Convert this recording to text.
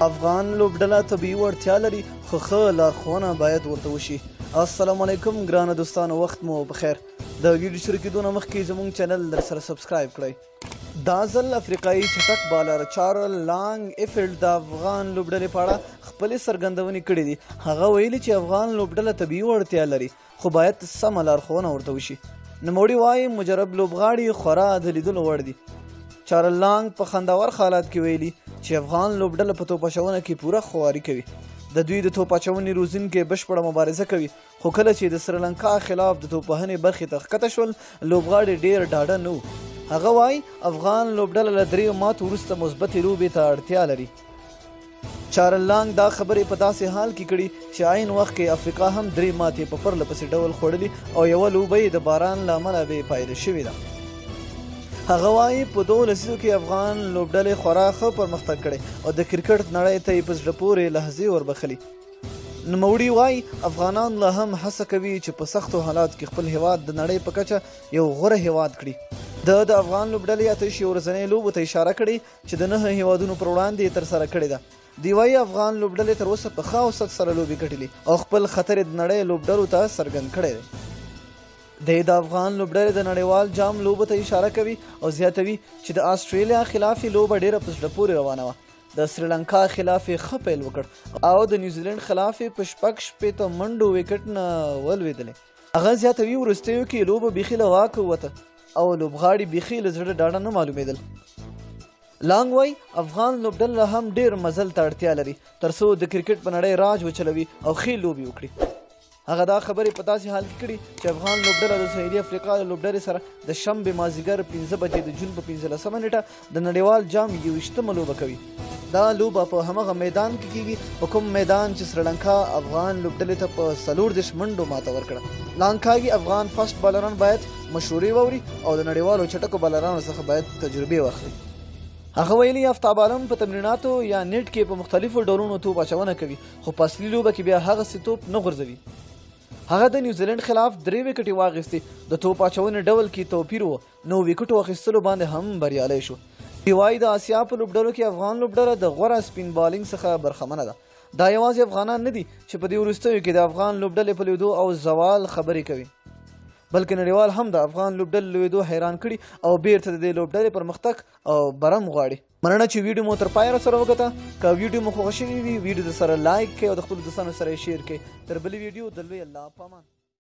افغان لوبډله طبیعي وړتیا لري، خو ښه لارښوونه باید ورته وشي. السلام علیکم ګرانه دوستانو، وخت مو بخیر. د ویډیو شروع کېدو نه مخکې زموږ چینل در سره subscribe کړئ. دا ځل افریقایي چټک بالر چارل لانګ ایفیلډ د افغان لوبډلې په اړه خپلې څرګندونې کړې دي. هغه ویلي چې افغان لوبډله طبیعي وړتیا لري، خو باید سمه لارښوونه ورته وشي. نوموړي وايي مجرب لوبغاړي خورا د لیدلو وړ دي. چارل لانګ په خنداور حالات کې ویلي چې افغان لوبډله په توپ اچونه کې پوره خواري کوي. د دوی د توپ اچونې روزونکي بشپړه مبارزه کوي، خو کله چې د سریلانکا خلاف د توپوهنې برخې ته ښکته شول، لوبغاړي ډېر ډاډه نه وو. هغه وايي افغان لوبډله له دریو ماتو وروسته مثبتې لوبې ته اړتیا لري. چارل لانګ دا خبرې په داسې حال کې کړي چې عین وخت کې افریقا هم درې ماتې په پرله پسې ډول خوړلي او یوه لوبه یې د باران له امله بې پایلې شوې ده. هغه وايي په دوو لسیزو کې افغان لوبډلې خورا ښه پرمختګ کړی او د کرکټ نړۍ ته یې په زړه پورې لحظې وربخښلي. نوموړي وايي افغانان لا هم هڅه کوي چې په سختو حالاتو کې خپل هیواد د نړۍ په کچه یو غوره هیواد کړي. ده د افغان لوبډلې 8 ورځنۍ لوبو ته اشاره کړې چې د 9 هیوادونو پر وړاندې یې ترسره کړې ده. دی وايي افغان لوبډلې تر اوسه په ښه اوسط سره لوبې ګټلي او خپل خطر یې د نړۍ لوبډلو ته څرګند کړی دی. دی د افغان لوبډلې د نړیوال جام لوبو ته اشاره کوي او زیاتوي چې د آسټرالیا خلاف یې لوبه ډېره په زړه پورې روانه وه. د سریلانکا خلاف یې ښه پیل وکړ او د نیوزیلینډ خلاف یې په 66 منډو ویکټ نه ولوېدلې. هغه زیاتوي وروستیو کې لوبه بیخي له واکه ووته او لوبغاړي بیخي له زړه ډاډه نه معلومېدل. لانګ وایي افغان لوبډله هم ډېر مزل ته اړتیا لري ترڅو د کرکټ په نړۍ راج وچلوي او ښې لوبې وکړي. هغه دا خبرې په داسې حال کې کړي چې افغان لوبډله د سهیلي افریقا له لوبډلې سره د شنبې مازیګر 5 بجې د جون په 15 نیټه د نړیوال جام 21مه لوبه کوي. دا لوبه په همغه میدان کې کیږي په کوم میدان چې سریلانکا افغان لوبډلې ته په 34 منډو ماته ورکړه. لانګ کاږي افغان فاسټ بالران باید مشورې واوري او د نړیوالو چټکو بالرانو څخه باید تجربې واخلي. هغه ویلي افتاب عالم په تمریناتو یا نیټ کې په مختلفو ډولونو توپ اچونه کوي، خو په اصلي لوبه کې بیا هغسې توپ نه غورځوي. هغه د نیوزیلینډ خلاف 3 ویکټې واخیستې. د توپ اچونې ډول کې توپیر و، نو ویکټو اخیستلو باندې هم بریالی شو. دی وايي د آسیا په لوبډلو کې افغان لوبډله د غوره سپین بالینګ څخه برخمنه ده. دا یوازې افغانان نه دي چې په دې وروستیو کې د افغان لوبډلې په لوېدو او زوال خبرې کوي، بلکې نړیوال هم د افغان لوبډلې لوېدو حیران کړي او بیرته د دې لوبډلې پرمختګ او برم غواړي. مننه چې ویډیو مو تر پایه راسره وکته. که ویډیو مو خوښه شوې وي، ویډیو در سره like کړئ او د خپلو دوستانو سره یې share کړئ. تر بلې ویډیو د لوی الله په امان.